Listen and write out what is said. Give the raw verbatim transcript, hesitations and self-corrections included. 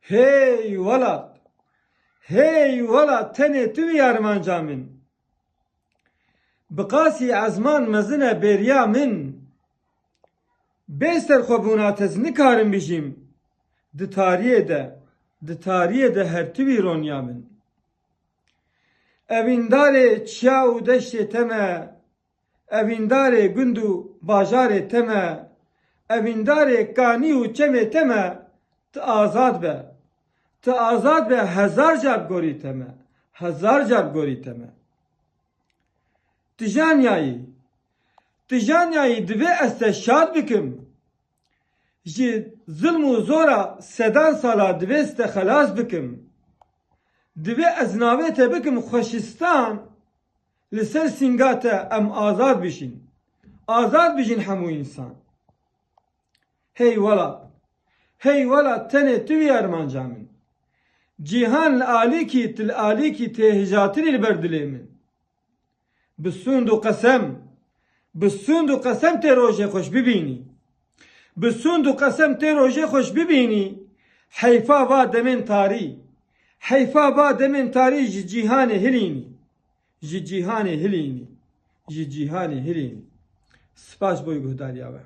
Hey welat! Hey welat, tenê tu wî armanca min. Bi qasî ezman mezin e bêriya min. Bê serxwebûna te ez nikarim bijîm. Di tariyê de, di tariyê de her tu wî roniya min. Evîndarê çiya û deştê te me, evîndarê gund û bajarê te me, evîndarê kanî û çemê te me, tu azad be. Tu azad be, hezar car gorî te me, hezar car gorî te me. Tu janiyayî, tu janiyayî divê ez te şad bikim. Ji zilm û zora sedan sala divê ez te xelas bikim. Divê ez navê te bikim xweşistan, li ser sînga te em azad bijîn. Azad bijîn hemû însan. Hey welat! Hey welat, tenê tu wî armanca min. Cîhan li alîkî, tu li alîkî tê hijatirî li ber dilê min. Bi sûnd û qesem, bi sûnd û qesem tê rojê xweş bibînî. Bi sûnd û qesem tê rojê xweş bibînî, heyfa va demên tarî. Heyfa va demên tarî ji cîhanê hilînî. Ji cîhanê hilînî. Ji cîhanê hilînî. Spas bo guhdariya we.